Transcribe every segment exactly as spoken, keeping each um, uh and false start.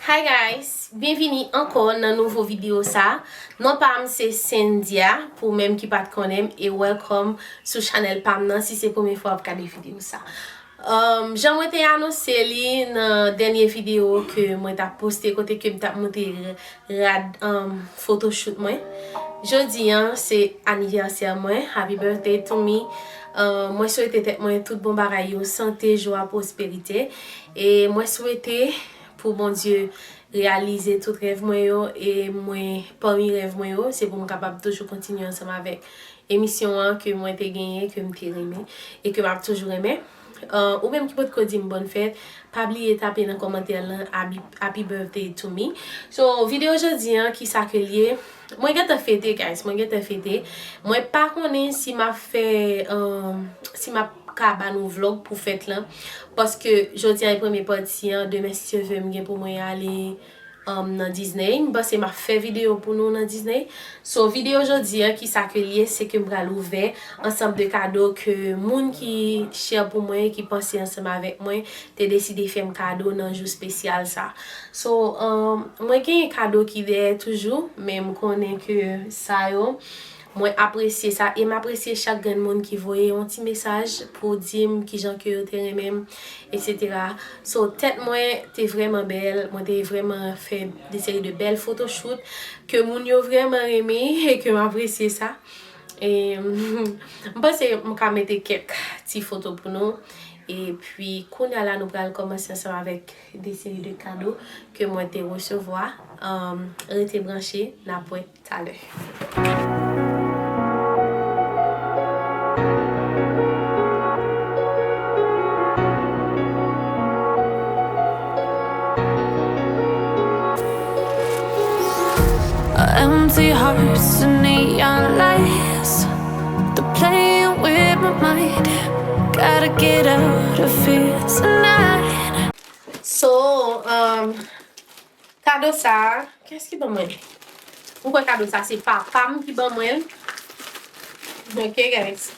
Hi guys, byenvini ankò nan nouvo videyo sa. Non pa m se Cyndia, pou menm ki pa t konnen m, e welcome sou chanèl pa m nan si se premye fwa w ap gade videyo sa. Um, jan mwen te anonse li nan dènye videyo ke mwen t ap poste kote ke m t ap montre rad um, photoshoot mwen. Jodi an se anivèsè mwen, happy birthday to me. Um, mwen swete tèt mwen tout bon bagay yo, sante, jwa, pwosperite. E mwen swete pou Bondye reyalize tout rèv mwen yo, e mwen, pami rèv mwen yo, se pou m kapab toujou kontinye ansanm avèk emisyon an ke mwen te genyen, ke m te renmen, e ke m ap toujou renmen. Uh, ou menm ki potko di m bòn fèt, pa bliye tape nan kòmantè lan happy, happy birthday to me. So, videyo jodi an, kisa ke l ye? Mwen gentan fete, guys, mwen gentan fete. Mwen pa konnen si m ap fè, um, si m ap ka ba nou vlog pou fèt lan. Paske jodi an e premye pati an, demen si Dye vle m gen pou mwen ale um, nan Disney. M panse m ap fè videyo pou nou nan Disney. So, videyo jodi an, kisa ke l ye, se ke m pral ouvè ansanm de kado ke moun ki chè pou mwen, ki panse ansanm avèk mwen, te deside fè m kado nan jou espesyal sa. So, um, mwen gen kado ki dèyè toujou, men m konnen ke sa yo, mwen apresye sa, e m apresye chak grenn moun ki voye yon ti mesaj pou di m kijan ke yo te renmen m, etsetera. So, tèt mwen te vrèman bèl, mwen te vrèman fè de seri de bèl photoshoot ke moun yo vrèman renmen e ke m apresye sa. E, m panse m ka mete kèk ti foto pou nou. Epi, kounye a la, nou pral kòmanse ansanm avèk de seri de kado ke mwen te resevwa. Um, rete branche, n ap wè talè. Empty hearts and neon lights. They're playing with my mind. Gotta get out of here tonight. So, um, kado sa, kiyès ki ban mwen l? M kwè kado sa se papa m ki ban mwen l. Ok, guys.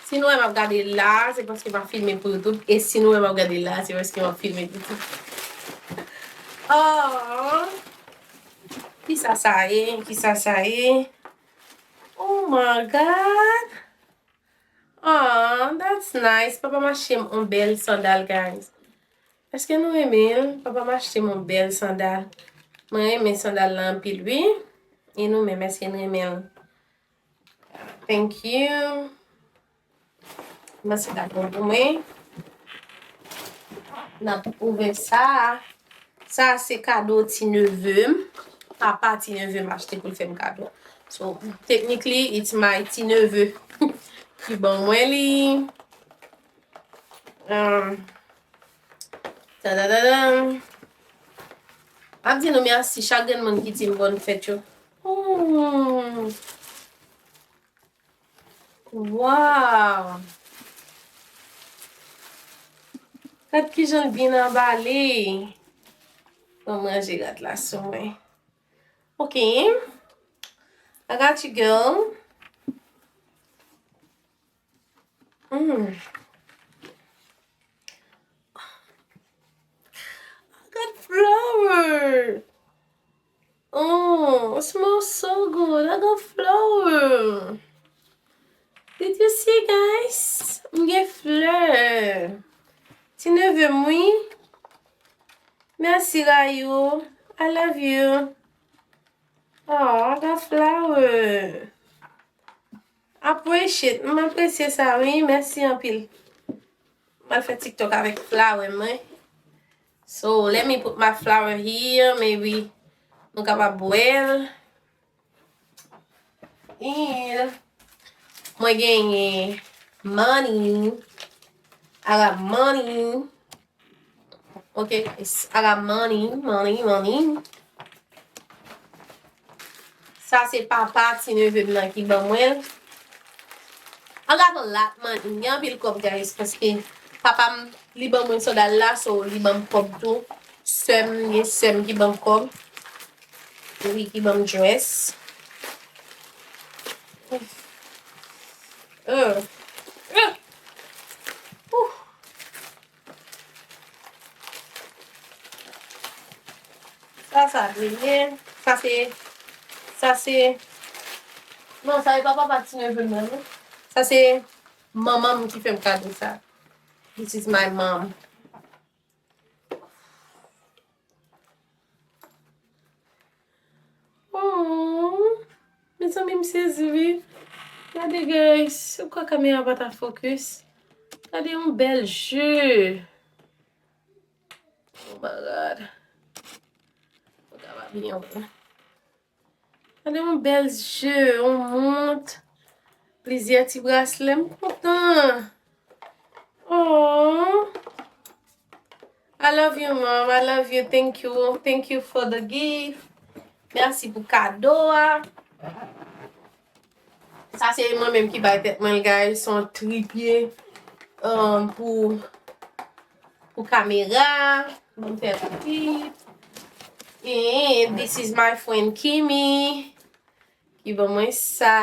Si nou wè m ap gade la, se paske m ap filme pou YouTube. E si nou wè m ap gade la, se paske m ap filme pou YouTube. Oh! Kisa sa ye? Kisa sa ye? Oh my God! Oh, that's nice. Papa m achte m yon bèl sandal, guys. Èske nou renmen l? Papa m achte m yon bèl sandal. Mwen renmen sandal la anpil, wi. E nou menm, èske n renmen l? Thank you. Mwen se dakò pou mwen. N ap ouvè sa. Sa se kado ti neve m. Papa ti neve m achte pou l fè m kado. So, technically, it's my ti neve ki ban mwen li. Um, tadadadam. M ap di nou mèsi chak grenn moun ki di m bòn fèt yo. Hmm. Wow! Gad kijan l byen anbale. Ban m ranje rad la sou mwen. Ok. I got you, girl. Mm. I got flower. Oh, it smells so good. I got flower. Did you see, guys? M gen flè. Ti neve m, wi. Mèsi, Rayou. I love you. Oh, I got flower. Appreciate. M apresye sa, wi. Mèsi anpil. M al fè TikTok avèk flower mwen. So, let me put my flower here. Maybe nou kapab bwè l. And mwen genyen money. I got money. Ok, I got money, money, money. Sa se papa ti neve m nan ki ban mwen l. I got a lot money. M gen anpil kòb, guys, paske papa m, li ban mwen sandal la, so li ban m kòb tou. Sè m, gen sè m ki ban m kòb. Wi, ki ban m dress. Euh. Euh. Ouh. Sa, sa dwe ye. Sa se, sa se, non, sa e pa papa ti neve m nan, non. Sa se manman m ki fè m kado sa. This is my mom. Oh, mezanmi, m sezi, wi. Gade, guys. Ou kwè kamera pa ta focus? Gade yon bèl je. Oh my God. Mwen ka pa byen wè. Gade yon bèl je, yon mont, plizyè ti braslè. M kontan. Oh. I love you, mom. I love you. Thank you. Thank you for the gift. Mèsi pou kado a. Sa se mwen menm ki bay tèt mwen l, guys. Se yon tripye, um, pou, pou kamera. Mwen fè rapid. And this is my friend Kimi ki ban mwen sa.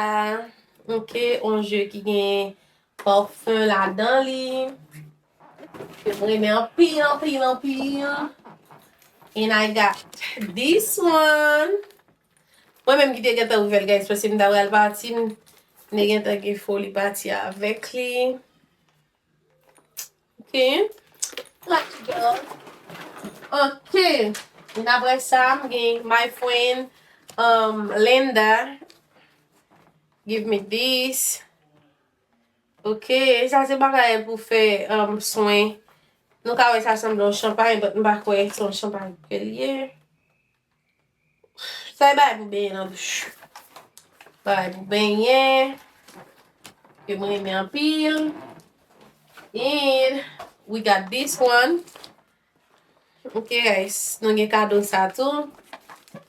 Ok, yon je ki gen pafen ladan li. Ke mwen renmen anpil, anpil, anpil. And I got this one. Mwen menm ki te gentan ouvè l, guys, paske m ta pral pati, m te gentan gen foli pati avèk li. Ok. Like girl. Ok. And apre sa, m gen my friend, um, Linda. Give me this. Ok. Sa se bagay pou fè, um, swen. Nou ka wè sa sanble yon chanpay, but m pa kwè se yon chanpay ke l ye. Sa e bagay pou benyen nan douch. Bagay pou benyen. Ke mwen renmen anpil. And we got this one. Ok, guys. Nou gen kado sa tou.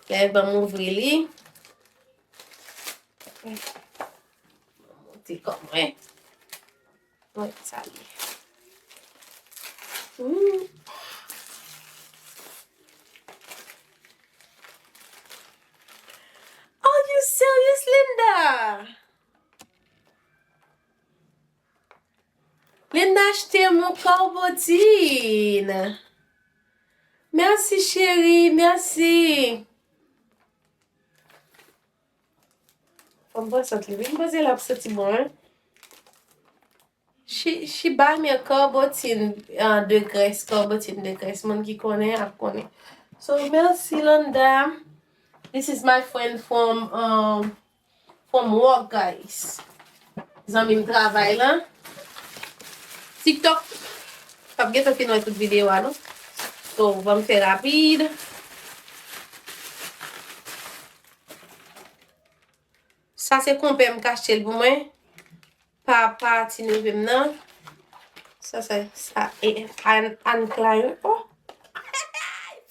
Lè ban m ouvri li. Monte kò mwen. Mwen salye. Ooh. Are you serious, Linda? Linda achte m yon kòbotin. Mèsi, cheri, mèsi. Fò m pran sant li wi. M panse l ap santi bon, hein? She, she buy me a kòbotin, uh, de grès, kòbotin de grès. Moun ki konnen ap konnen. So, mèsi, Linda. This is my friend from, um, from work, guys. Zanmi m travay lan. TikTok p ap gentan fin wè tout videyo a, non. So, ban m fè rapid. Sa se konpè m k achte l pou mwen. Papa ti neve m nan. Sa, sa, sa, e, Anne, Anne Klein. Oh!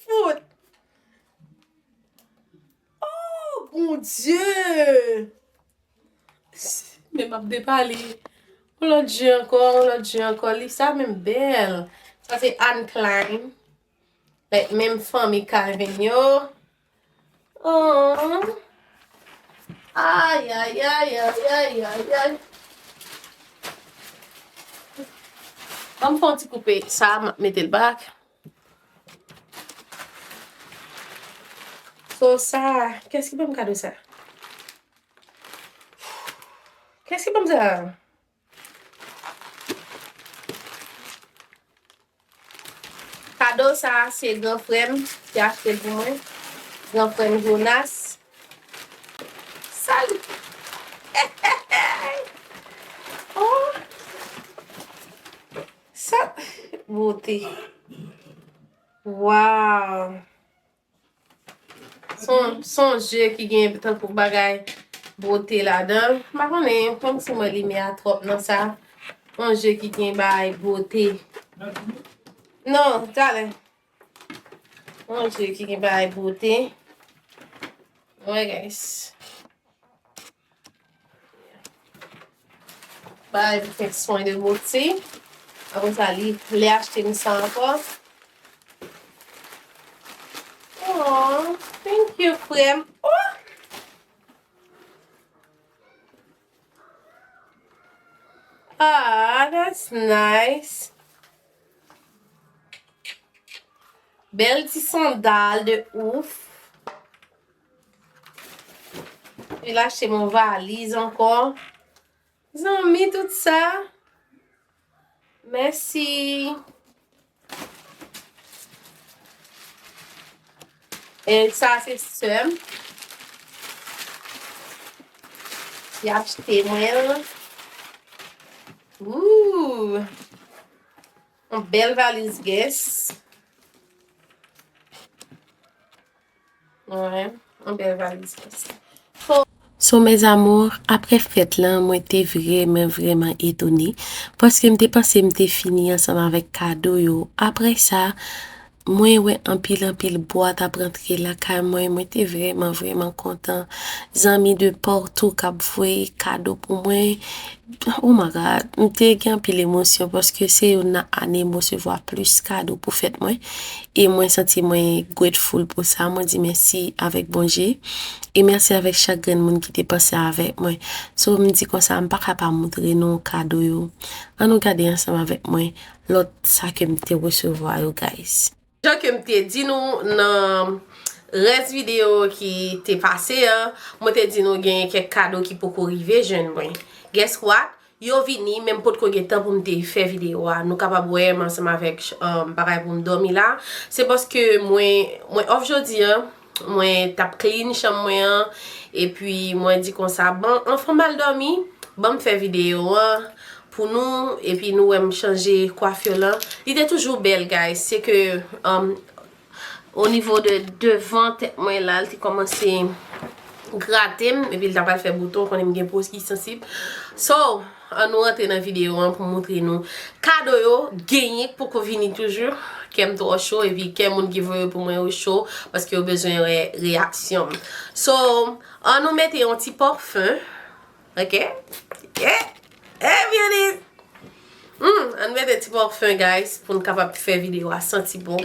Fout! Oh, Bondye! Men m ap depale. Yon lòt je ankò, yon lòt je ankò. Li sa menm bèl. Sa se Anne Klein. Like, menm fanmi Calvin yo. Oh. Ay, ay, ay. Ban m fè yon ti koupe sa, m ap mete l back. So, sa, kiyès ki ban m kado sa? Kiyès ki ban m sa? Kado sa a se gran frè m ki achte l pou mwen. Gran frè m Jonas. Salut! Oh! Sa, bote. Wow! Son, son je ki gen tankou bagay bote ladan. M pa konnen, kòmsi mwen limyè a twòp nan sa. Yon je ki gen bagay bote. Non, talè. Yon je ki gen bagay bote. Wè, guys. Bay li fè swen de boti. Apre sa, li, li achte m sa ankò. Oh, thank you, frè m. Oh! Ah, that's nice. Bèl ti sandal de ouf. Vin achte m yon valiz ankò. Zanmi, tout sa. Mèsi. E sa se sè m ki achte mwen l. Ooh! Yon bèl valiz Guess. Wi, yon bèl valiz Guess. So, mes amours, apre fèt lan, mwen te vrèman, vrèman etone, paske m te panse m te fini ansanm avèk kado yo. Apre sa, mwen wè anpil, anpil bwat ap rantre lakay mwen. Mwen te vrèman, vrèman kontan. Zanmi de partou k ap voye kado pou mwen. Oh my God, m te gen anpil emosyon paske se youn nan ane m resevwa plis kado pou fèt mwen. E mwen santi mwen grateful pou sa. Mwen di mèsi avèk Bondye. E mèsi avèk chak grenn moun ki te panse avèk mwen. So, m di konsa, m pa ka pa montre nou kado yo. Ann nou gade ansanm avèk mwen lòt sa ke m te resevwa yo, guys. Jan ke m te di nou nan rès videyo ki te pase a, mwen te di nou gen kèk kado ki poko rive jwenn mwen. Guess what? Yo vini, men m potko gen tan pou m te fè videyo a. Nou kapab wè m ansanm avèk, um, bagay pou m dòmi la. Se paske mwen, mwen off jodi a, mwen t ap clean chanm mwen an, epi mwen di konsa, bon, anvan m al dòmi, ban m fè videyo an pou nou, epi nou wè m chanje kwafi lan. Li te toujou bèl, guys. Se ke, um, o nivo de devan tèt mwen la, li te kòmanse grate m, epi l ta pral fè bouton, konnen m gen po ki sansib. So, ann nou rantre nan videyo an pou m montre nou kado yo genyen k poko vini toujou. Kè m twò cho, epi kè moun ki voye yo pou mwen yo cho, paske yo bezwen wè reyaksyon m. So, ann nou mete yon ti pafen. Ok? Ok? Eh, Biyani! Hmm, ann mete ti pafen, guys, pou n kapab fè videyo a santi bon,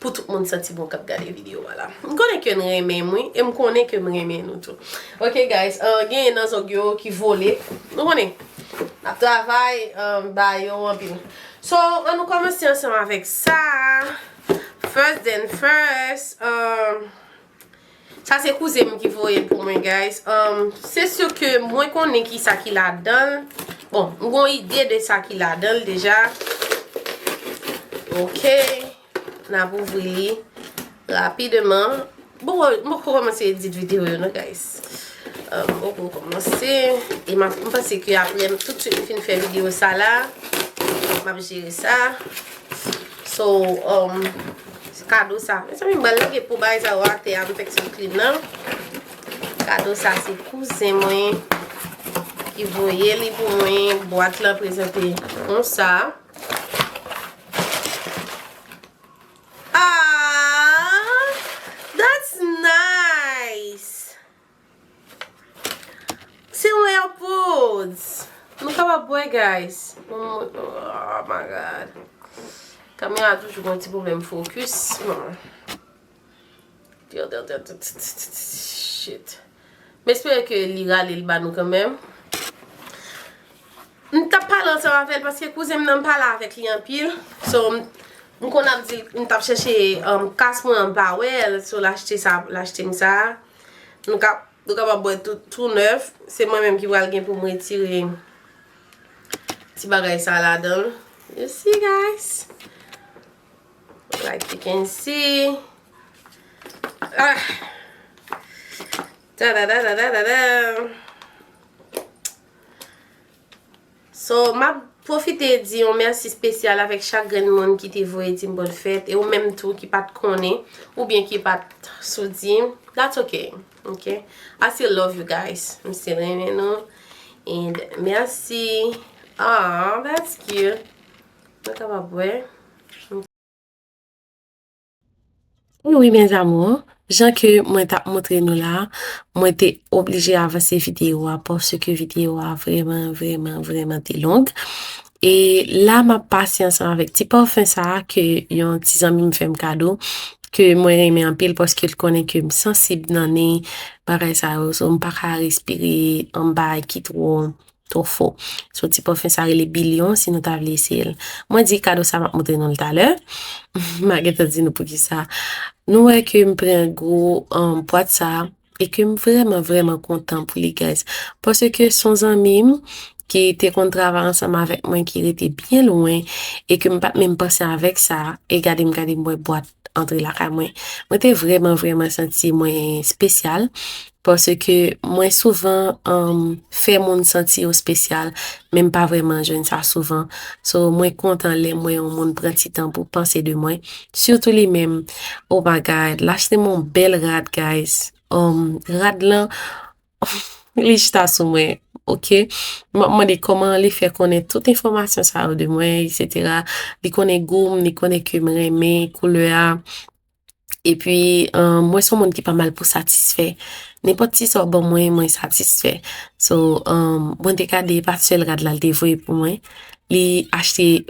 pou tout moun santi bon k ap gade videyo a la. M konnen ke n renmen m, wi, e m konnen ke m renmen nou tou. Ok, guys, uh, genyen nan zong yo ki vole. Nou konnen, n ap travay, um, ba yo anpil. So, ann nou kòmanse ansanm avèk sa. First then first, um, Sa se kouzen m ki voye l pou mwen, guys. Um, se si ke mwen konnen ki sa ki ladan l. Bon, m gon ide de sa ki ladan l deja. Ok. N ap ouvri li rapidman. Bon, m poko kòmanse edit videyo yo, non, guys. Um, m poko kòmanse. E m ap, m panse ke apre, toutswit m fin fè videyo sa la, m ap jere sa. So, um, kado sa. Mezanmi, m pral lage po bagay sa yo atè a, m fèk sot clean nan. Kado sa se kouzen mwen ki voye li pou mwen. Bwat lan prezante konsa. Ah, that's nice. Se yon AirPods. Nou kapab wè, guys. Oh my God. Kamera toujou gen yon ti pwoblèm fokis. Shit. M espere ke li rale l ba nou kanmenm. M t ap pale ansanm avè l paske kouzen m nan m pale avèk li anpil. So, m, m konn ap di l, m t ap chèche, um, kas mwen an, m pa wè l. So, l achte sa, l achte m sa. Nou ka, nou kapab wè tou, tou nèf. Se mwen menm ki pral gen pou m retire ti bagay sa ladan l. You see, guys? Like you can see. Ah. Ta da da da da da da. So, m ap pwofite di yon mèsi espesyal avèk chak grenn moun ki te voye di m bòn fèt, e ou menm tou ki pa t konnen, oubyen ki pa t sou di m, that's okay, ok? I still love you guys. M still renmen nou. And mèsi. Aw, that's cute. Nou kapab wè. E wi, mes amours, jan ke mwen t ap montre nou la, mwen te oblije avanse videyo a paske videyo a vrèman, vrèman, vrèman te long. E la, m ap pase ansanm avèk ti pafen sa a ke yon ti zanmi m fè m kado, ke mwen renmen anpil paske l konnen ke m sansib nan nen bagay sa yo, so m pa ka respire anba ki twò twò fò. So, ti pafen sa rele Billion, si nou ta vle eseye l. Mwen di kado sa m ap montre nou l talè. M a gentan di nou poukisa. Nou wè ke m pran gwo, um, bwat sa. E ke m vrèman, vrèman kontan pou li, guys. Paske se yon zanmi m ki te konn travay ansanm avèk mwen, ki rete byen lwen, e ke m pa t menm panse avèk sa. E gade m, gade m wè bwat antre lakay mwen. Mwen te vrèman, vrèman santi mwen espesyal, paske mwen souvan, um, fè moun santi yo espesyal, men m pa vrèman jwenn sa souvan. So, mwen kontan lè m wè yon moun pran ti tan pou panse de mwen. Sitou li menm. Oh my God, l achte m yon bèl rad, guys. Um, rad lan, li chita sou mwen, oke? M ap mande kòman li fè konnen tout enfòmasyon sa yo de mwen, etsetera. Li konnen gou m, li konnen ke m renmen koulè a. Epi, um, mwen se yon moun ki pa mal pou satisfè. Nenpòt ti sa w ban mwen, mwen satisfè. So, um, mwen te gade, e pa t sèl rad la l te voye pou mwen. Li achte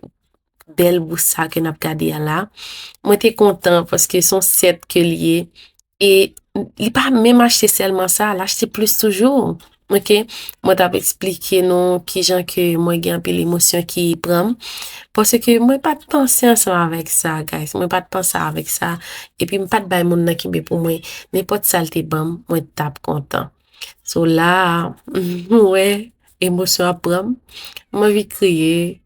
bèl bous sa ke n ap gade a la. Mwen te kontan paske se yon sèt ke l ye. E li pa menm achte sèlman sa, l achte plis toujou. Oke? Mwen t ap eksplike nou kijan ke mwen gen anpil emosyon ki pran m. Paske mwen pa t panse ansanm avèk sa, guys. Mwen pa t panse avèk sa. Epi m pa t bay moun nan kenbe pou mwen. Nenpòt sa l te ban m, mwen t ap kontan. So la, mwen wè emosyon ap pran m. M anvi kriye.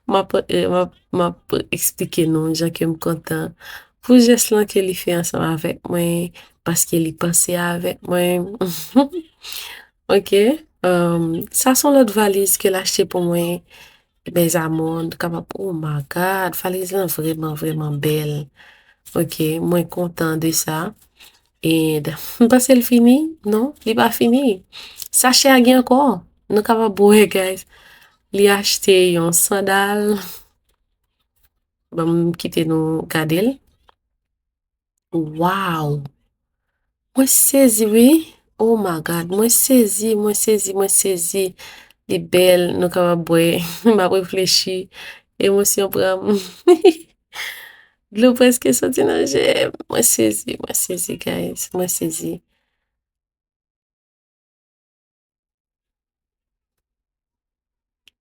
M ap, eh, m ap, m ap eksplike nou jan ke m kontan pou jès lan ke li fè ansanm avèk mwen, paske li panse avèk mwen. Oke, um, sa se yon lòt valiz ke l achte pou mwen. Mes amours, nou kapab, oh my God, valiz lan vrèman, vrèman bèl. Oke, mwen kontan de sa. E m panse l fini. Non, li pa fini. Sachè a gen ankò. Nou kapab wè, guys. Li achte yon sandal. Ban m kite nou gade l. Wow! Mwen sezi, wi. Oh my God. Mwen sezi, mwen sezi, mwen sezi. Li bèl, nou kapab wè. M ap reflechi. Emosyon pran m. Dlo prèske soti nan je m. Mwen sezi, mwen sezi, guys. Mwen sezi.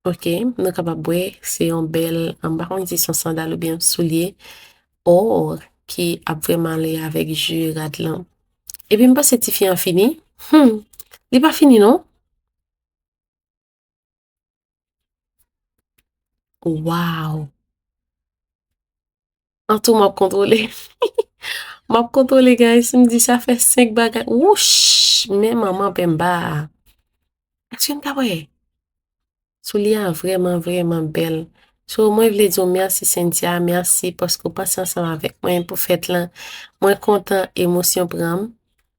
Oke, nou kapab wè, se yon bèl, m pa konn si se yon sandal oubyen yon soulye or ki ap vrèman ale avèk je rad lan. Epi m panse tifi an fini. Hmm, li pa fini non. Wow. Antou m ap kontwole. M ap kontwole, guys. M di sa fè senk bagay. Wouch! Men manman penba. Èske n ka wè? Soulye a vrèman, vrèman bèl. So, mwen vle di w mèsi, Cynthia. Mèsi paske w panse ansanm avèk mwen pou fèt lan. Mwen kontan, emosyon pran m.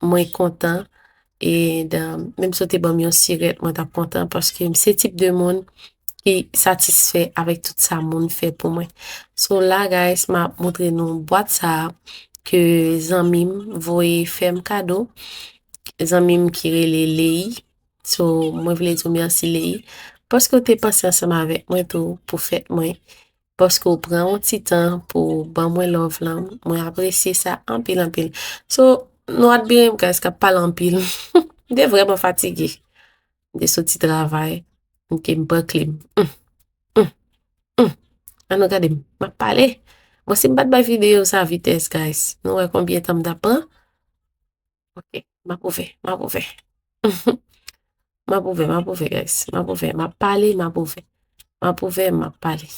Mwen kontan. E dan, menm si w te ban m yon sirèt, mwen t ap kontan paske m se tip de moun ki satisfè avèk tout sa moun fè pou mwen. So la, guys, m ap montre nou bwat sa a ke zanmi m voye fè m kado. Zanmi m ki rele Leyi. So, mwen vle di w mèsi, Leyi, paske w te panse ansanm avèk mwen tou pou fèt mwen. Paske w pran yon ti tan pou ban mwen love lan. Mwen apresye sa anpil, anpil. So, nou admire m, guys, k ap pale anpil. M te vrèman fatige. M te soti travay. M te m pran kle m. Mm, mm, mm. Ann nou gade m. M ap pale. Bon, si m pa t bay videyo sa vitès, guys, nou wè konbyen tan m t ap pran? Ok, m ap ouvè, m ap ouvè. M ap ouvè, m ap ouvè, guys. M ap ouvè, m ap pale, m ap ouvè. M ap ouvè, m ap pale.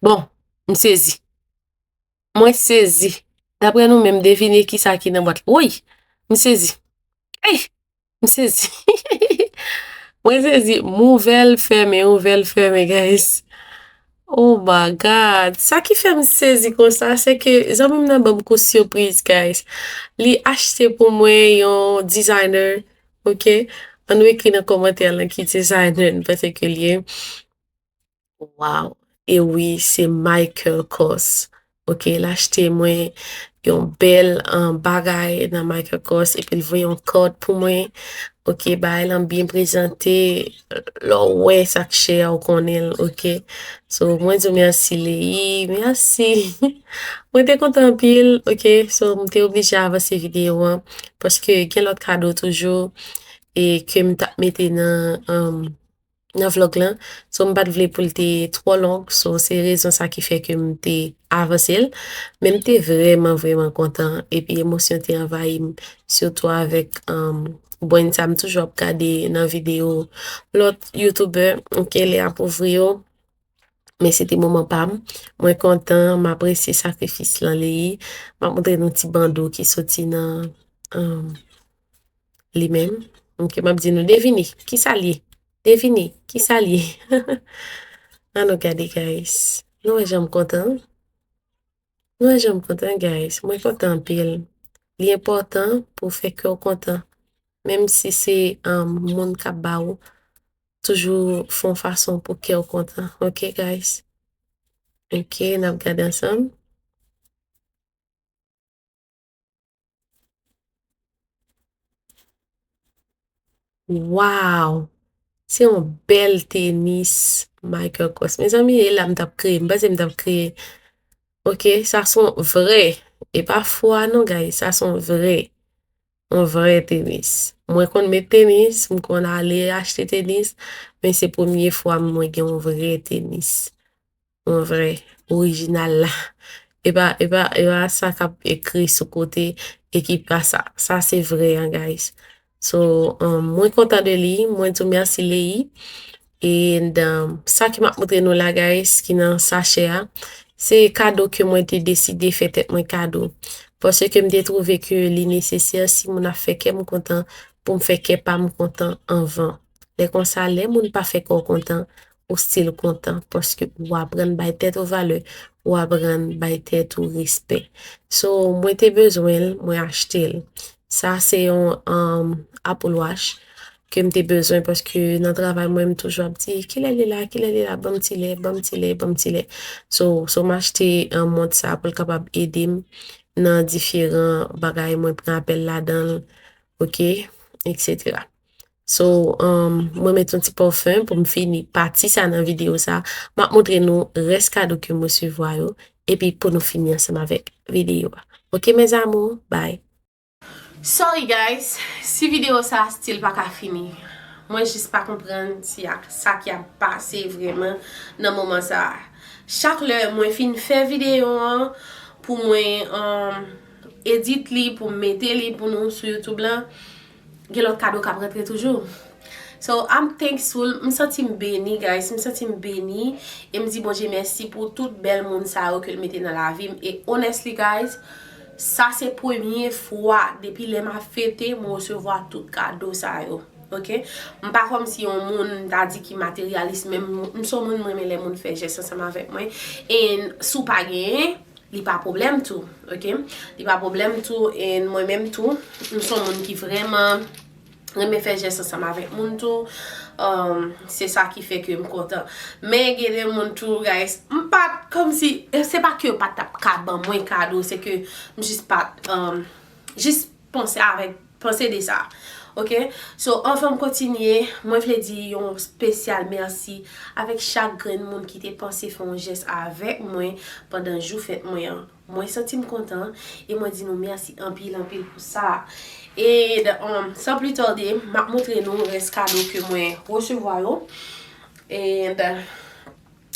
Bon, m sezi. Mwen sezi. Daprè nou menm, devine kisa ki nan bwat la. Woy! M sezi. Ey! M sezi. Mwen sezi. M ouvè l fèmen, ouvè l fèmen, guys. Oh my God. Sa ki fè m sezi konsa, se ke zanmi m nan ban m kou sipriz, guys. Li achte pou mwen yon designer, ok? Ann nou ekri nan kòmantè lan ki designer n panse ke l ye. Wow. E wi, se Michael Kors. Ok, l achte mwen yon bèl, um, bagay nan Michael Kors, epi l voye yon kòd pou mwen. Ok, bagay lan byen prezante. Lè w wè sa k chè a, w konnen l, ok. So, mwen di w mèsi, Leyi, mèsi. Mwen te kontan anpil, ok. So, m te oblije avanse videyo an, paske gen lòt kado toujou, e ke m t ap mete nan, um, nan vlòg lan. So, m pa t vle pou l te twò long. So, se rezon sa ki fè ke m te avanse l. Men m te vrèman, vrèman kontan. Epi emosyon te anvayi m, sitou avèk, um, brand sa m toujou ap gade nan videyo lòt youtubè, oke, lè y ap ouvri yo. Men se te moman pa m. Mwen kontan, m apresye sakrifis lan, Leyi. M ap montre nou ti bando ki soti nan, um, li menm. Oke, m ap di nou, devine, ki sa l ye? Devine, ki sa l ye? Ann nou gade, guys. Nou wè jan m kontan? Nou wè jan m kontan, guys. Mwen kontan anpil. Li enpòtan pou w fè kè w kontan. Menm si se, um, moun k ap ba ou, toujou fè yon fason pou kè w kontan. Oke, guys? Oke, n ap gade ansanm. Wow! Se yon bèl tenis Michael Kors. Mezanmi, e la m t ap kriye. M panse m t ap kriye. Oke, sa se yon vrè. E pa fo a non, guys. Sa se yon vrè. Yon vrè tenis. Mwen konn met tenis, m konn ale achte tenis, men se premye fwa mwen gen yon vrè tenis. Yon vrè, orijinal la. E pa, e pa, e pa sa k ap ekri sou kote e ki pa sa. Sa se vrè an, guys. So, um, mwen kontan de li. Mwen di w mèsi, Leyi. And, um, sa ke m ap montre nou la, guys, ki nan sachè a, se kado ke mwen te deside fè tèt mwen kado. Paske m te twouve ke li nesesè si moun ap fè kè m kontan, pou m fè kè pa m kontan anvan. Lè konsa, lè moun pa fè kè w kontan, ou still kontan, paske ou aprann bay tèt ou valè, ou aprann bay tèt ou respè. So, mwen te bezwen l, mwen achte l. Sa se yon, um, Apple Watch ke m te bezwen, paske nan travay mwen, m toujou ap di, "Kilè li la? Kilè li la? Ban m ti lè, ban m ti lè, ban m ti lè." So, so m achte, um, mont sa pou l kapab ede m nan diferan bagay mwen pran apèl ladan l, oke, etsetera. So, um, mwen met yon ti pafim pou m fini pati sa nan videyo sa. M ap montre nou rès kado ke m resevwa yo, epi pou nou fini ansanm avèk videyo a. Oke, mes amours, bye. Sorry guys, si videyo sa still pa ka fini. Mwen jis pa konprann si ak sa ki ap pase vrèman nan moman sa a. Chak lè mwen fin fè videyo an, pou mwen, um, edit li, pou m mete li pou nou sou YouTube lan, gen lòt kado k ap rantre toujou. So, I'm thankful, m santi m beni, guys, m santi m beni, e m di Bondye mèsi pou tout bèl moun sa yo ke l mete nan lavi m. E honestly, guys, sa se premye fwa depi lè m ap fete, m resevwa tout kado sa yo. Oke? M pa kòmsi yon moun, m ta di, ki materyalis, men m, m se yon moun, m renmen lè moun fè jès ansanm avèk mwen. E si w pa genyen, li pa pwoblèm tou, oke? Li pa pwoblèm tou, e mwen menm tou, m se yon moun ki vrèman renmen fè jès ansanm avèk moun tou. Um, se sa ki fè ke m kontan. Men gen de moun tou, guys, m pa t, kòmsi, se pa ke yo pa t ap ka ban mwen kado, se ke m jis pa t, um, jis panse avèk, panse de sa. Oke? So, anvan m kontinye, mwen vle di yon espesyal mèsi avèk chak grenn moun ki te panse fè yon jès avèk mwen pandan jou fèt mwen an. Mwen santi m kontan e mwen di nou mèsi anpil, anpil pou sa. E, um, san pli tande, m ap montre nou rès kado ke mwen resevwa yo. And, uh,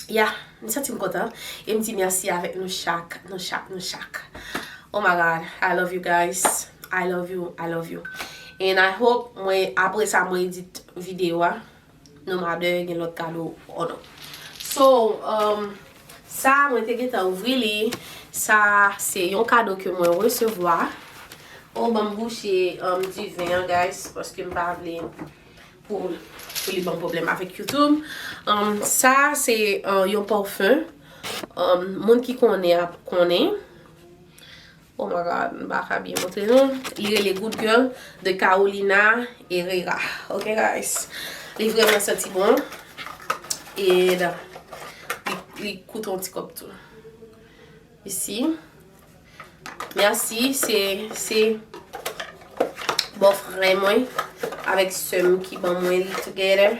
yeah, m santi m kontan. E m di mèsi avèk nou chak, nou chak, nou chak. Oh my God, I love you guys. I love you, I love you. And I hope, mwen, apre sa, mwen edit videyo a. No matter gen lòt kado or no. So, um, sa, mwen te gentan ouvri li. Sa, se yon kado ke mwen resevwa. Oh, ban m bouche, um, diven an, guys, paske m pa vle pou, pou li ban m pwoblèm avèk YouTube. Um, sa, se, uh, yon pafim. Um, moun ki konnen ap konnen. Oh my God, m pa ka byen montre nou. Li rele Good Girl de Carolina Herrera. Ok, guys. Li vrèman santi bon. E li, li koute yon ti kòb tou. Isi. Mèsi, se, se bòfrè mwen avèk sè m ki ban mwen li together.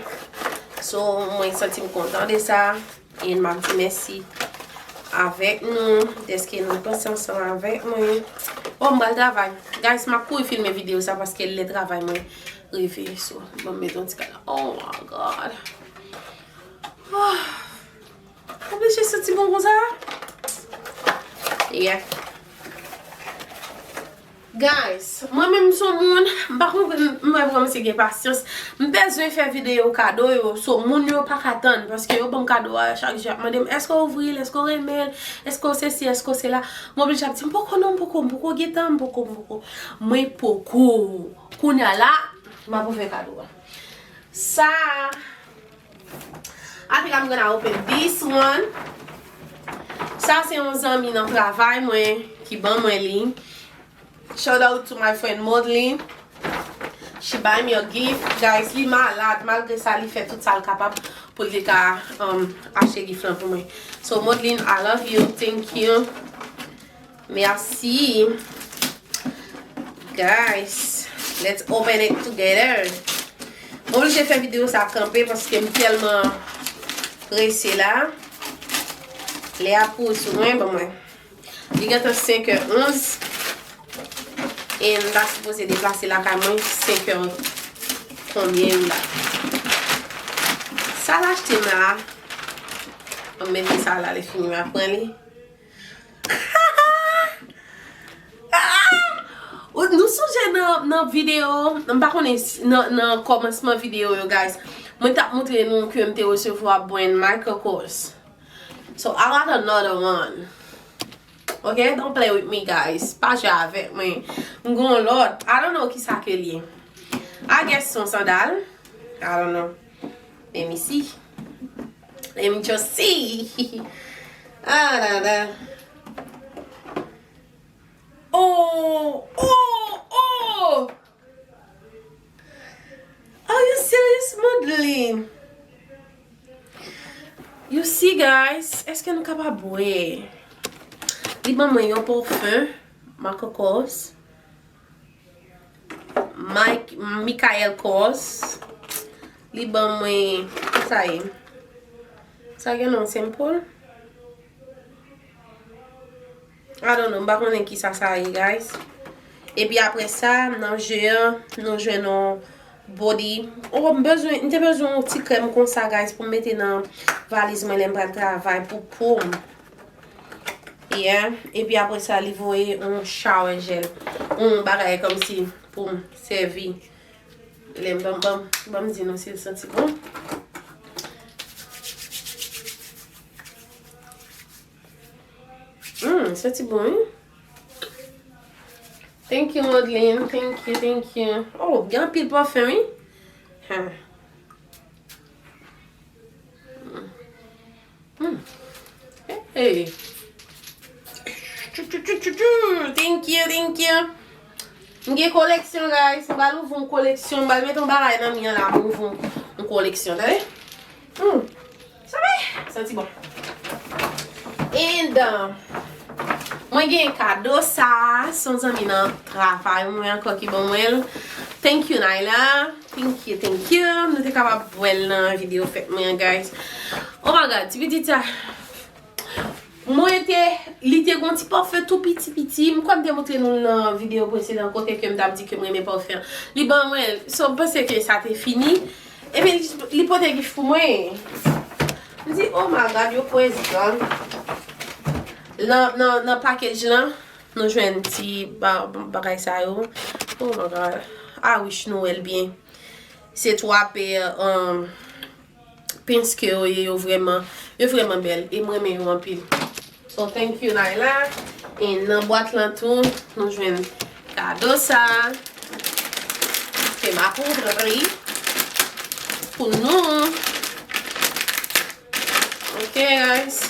So, mwen santi m kontan de sa. E m ap di mèsi avèk nou, dèske nou panse ansanm avèk mwen. Oh, m pral travay. Guys, m ap kouri filme videyo sa paske lè travay mwen rive. So, ban m met yon ti kala. Oh my God. Oh. Oblije santi bon konsa. Yeah. Guys, mwen menm m se yon moun, m pa konprann, m pa kòmanse gen pasyans. M bezwen fè videyo kado yo, so moun yo pa ka tann, paske yo ban m kado a chak jou, y ap mande m, èske w ouvri l, èske w renmen l, èske w sesi, èske w sela. M oblije ap di, m poko non, m poko, m poko gen tan, m poko, m poko. Mwen poko. Kounye a la, m ap ouvè kado a. Sa, I think I'm gonna open this one. Sa se yon zanmi nan travay mwen ki ban mwen li. Shout out to my friend Maudlin. She buy me a gift. Guys, li malad. Malgre sa, li fè tout sa l kapab pou li te ka um, achte gift lan pou mwen. So, Maudlin, I love you. Thank you. Merci. Guys, let's open it together. Mwen oblije fè videyo sa kanpe paske m tèlman prese la. Lè a kouri sou mwen, ban mwen. Li gentan senk è onz. E m ta sipoze deplase lakay mwen senk è konbyen la. Sa l achte m la. Mwen mete sa la, li fini, m ap pran li. Ou- Nou sonje nan, nan videyo, m pa konnen si- nan, nan kòmansman videyo yo, guys. Mwen t ap montre nou ke m te resevwa brand Michael Kors. So, I got another one. Ok, don't play with me, guys. Pa jwe avèk mwen. M gon lòt. I don't know kisa ke l ye. I guess son sandal. I don't know. Let me see. Let me just see. Ah, la, la. Oh, oh, oh! Are you serious, Madeline? You see, guys, èske nou kapab wè? Li ban mwen yon pòfè, Michael Kors. Mike, Michael Kors. Li ban mwen, sa ye? Sa gen non Saint Paul? I don't know, m pa konnen kisa sa ye, guys. Epi apre sa, nan je an, nou jwenn yon body. Oh, m bezwen, m te bezwen yon ti krèm konsa, guys, pou m mete nan valiz mwen lè m pral travay pou po m. Yeah. Epi apre sa, li voye yon shower gel. Yon bagay kòmsi pou m sèvi. Lè m ban, ban, ban m di nou si l santi bon. Hmm, santi bon, wi. Thank you, Madeline. Thank you, thank you. Oh, gen anpil pòfè, wi. Ha. Hmm. Hey. Chou, chou, chou, chou, chou. Thank you, thank you. M gen koleksyon, guys. M pral ouvri yon koleksyon. M pral mete yon bagay nan mi an la. M ouvri yon, yon koleksyon, tande? Hmm. Sa va? Santi bon. And, uh, mwen gen kado sa. Se yon zanmi nan travay mwen ankò ki ban mwen l. Thank you, Nyla. Thank you, thank you. Nou te kapab wè l nan videyo fèt mwen an, guys. Oh my God, ti pitit sa. Mwen te, li te gon ti pòfè tou piti piti. M kwè m te montre nou l nan videyo presedan kote ke m t ap di ke m renmen pòfè an. Li ban mwen l. So, m panse ke sa te fini. Epi li, li pote gift pou mwen. M di, oh my God, yo prezan. Nan, nan, nan package lan, nou jwenn ti ba-, bagay sa yo. Oh my God. I wish nou wè l byen. Se twa pè, um, pens ke yo ye, yo vrèman, yo vrèman bèl. E m renmen yo anpil. So, thank you, Nyla. E nan bwat lan tou, nou jwenn kado sa. Ke m ap ouvri pou nou. Ok, guys.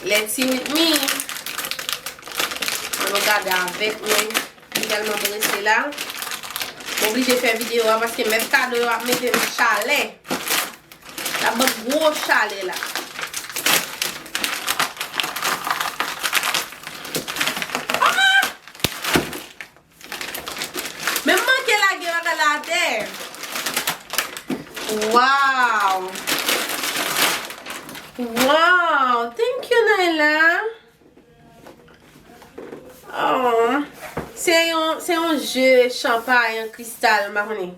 Let's see with me. Ann nou gade avèk mwen. M tèlman prese la. M oblije fè videyo a paske mèt kado yo ap mete m chalè. Y ap ban m gwo chalè la. Ah! Men m manke lage bagay la atè. Wow! Wow! Thank you, Nyla. Oh, se yon, se yon je chanpay an kristal, m pa konnen.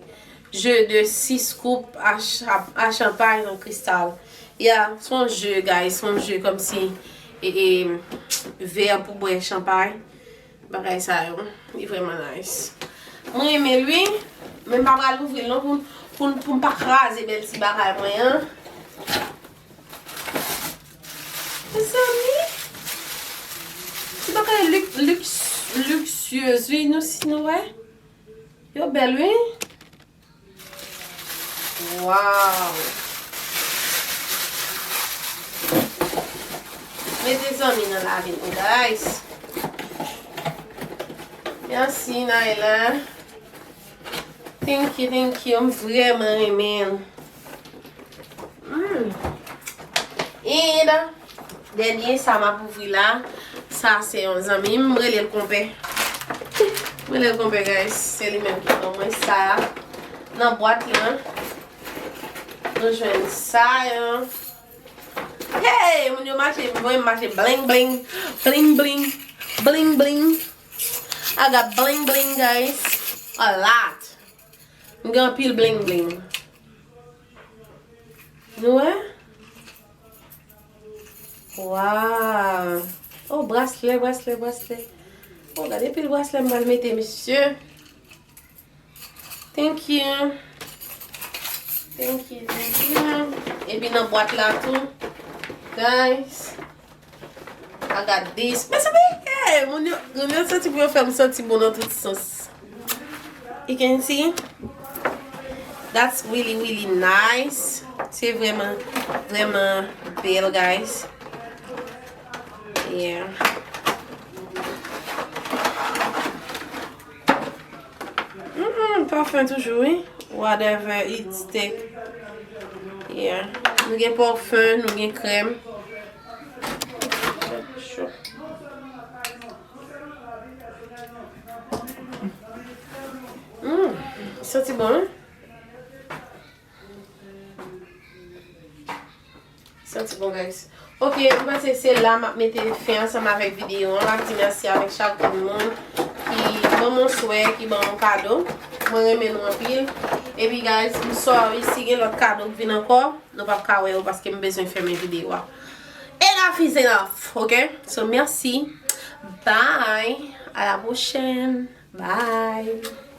Je de sis koup a cha-, a chanpay an kristal. Yeah, se yon je, guys, se yon je kòmsi e, e, vè pou bwè chanpay. Bagay sa yo, li vrèman nice. Mwen renmen l wi, men m pa pral ouvri l non pou, pou, pou m pa kraze bèl ti bagay mwen an. Mezanmi, ti bagay luk, luk, liksyez wi, nou si nou wè. Yo bèl wi. Wow! Mete zanmi nan lavi nou, guys. Mèsi, Naila. Thank you, thank you. M vrèman renmen l. Mm. And Dènye sa m ap ouvri la, sa se yon zanmi m, m rele l konpè. M rele l konpè, guys. Se li menm ki ban mwen sa. Nan bwat lan, nou jwenn sa yo. Hey, moun yo mache, voye m mache bling bling, bling bling, bling bling. I got bling bling, guys. A lot. M gen anpil bling bling. Nou wè? Wow! Oh, braslè, braslè, braslè. Oh, gade pil braslè m pral mete, mesye. Thank you. Thank you, thank you. Epi nan bwat la tou, guys. I got this. Mezanmi, hey, moun yo, moun yo santi pou yo fè m santi bon nan tout sans. You can see? That's really, really nice. Se vrèman, vrèman bèl, guys. Yeah. Mm, pafen toujou, wi. Whatever it take. Yeah. Nou gen pafen, nou gen krèm. Mm, santi bon, wi. Santi bon, guys. Ok, m panse se la m ap mete fen ansanm avèk videyo an. M ap di mèsi avèk chak grenn moun ki ban m yon swè, ki ban m yon kado. Mwen renmen nou anpil. Epi, guys, m sorry si gen lòt kado k vin ankò. Nou p ap ka wè yo paske m bezwen fèmen videyo a. Enough is enough, ok? So, mèsi. Bye. À la prochaine. Bye.